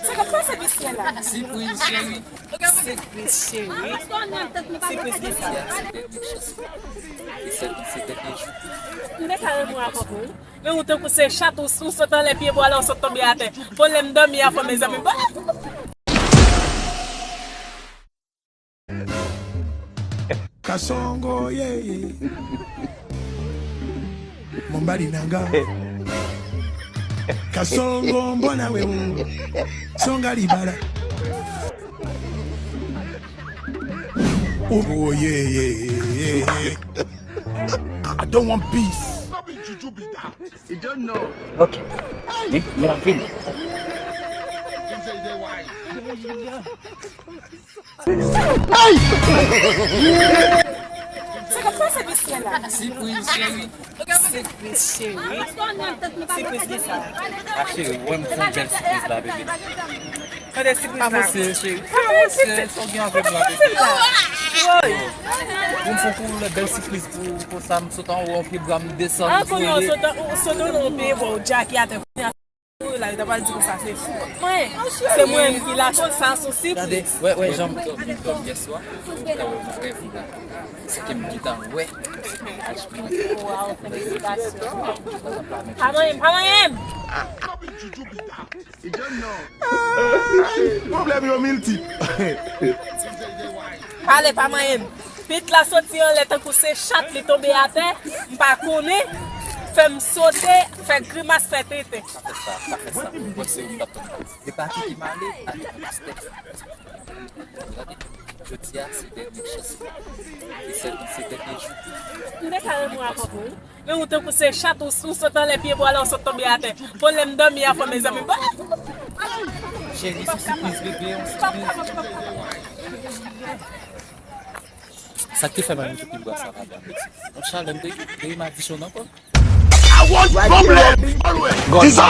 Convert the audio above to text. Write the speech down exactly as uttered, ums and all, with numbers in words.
Sa k ap pase, mesye la? Sipriz, cheri. Sipriz, cheri. Sipriz, mesye. M te ka renmen w avè w. Men ou tankou se chat, ou, ou sot anlè pye bwa la, ou sot tonbe atè. Pwoblèm dòmi a fò, mezanmi. Kasongo, yeah, yeah. Mombali nanga. Kasongo, mbona wewe. Songa libala. Oh, yeah, yeah, yeah, yeah, yeah. I don't want peace. You don't know. Ok. Li, li anpil. Sa k ap pase, mesye la? Sipriz, cheri. Sipriz, cheri. Sipriz ki sa? A, cheri, wè m fè yon bèl sipriz la, bebe. Tande sipriz la. Avanse, cheri. Avanse, sa w gen avè m la, bebe. Woy. Pou m fè yon bèl sipriz pou, pou sa, m sot anwo yon pye bwa, m desann. An, kounye a, w sot an, w sot anwo yon pye bwa, w djake atè, kounye a, Wi, la, li ta pral di konsa, se mwen, se mwen ki lakòz sa, se yon sipriz. Gade, wè, wè, jan m dòmi, dòmi yèswa, m te wè yon rèv la. Se ke m gentan wè. Waw, felisitasyon. Pa manyen m, pa manyen m! Pwoblèm yo miltip. Pale, pa manyen m. Pit la soti anlè tankou se chat, li tonbe atè, m pa konnen, fè m sote, fè grimas, fè tenten. Pa fè sa, pa fè sa. Mwen se ou m t ap tann la. Se pa ki ki male, pa ki pastè. Gade, jodi a, se dènye chans. E sèl, se dènye jou. M te ka renmen w avè w. Men ou tankou se chat, ou, ou sot anlè pye bwa la, ou sot tonbe atè. Pwoblèm dòmi a fò, mezanmi. Cheri, se sipriz, bebe, yon sipriz. Sa k te fè m al mete pye bwa sa ladan? Yon chalè m te, te madichon ankò. I want problem always. Kisa?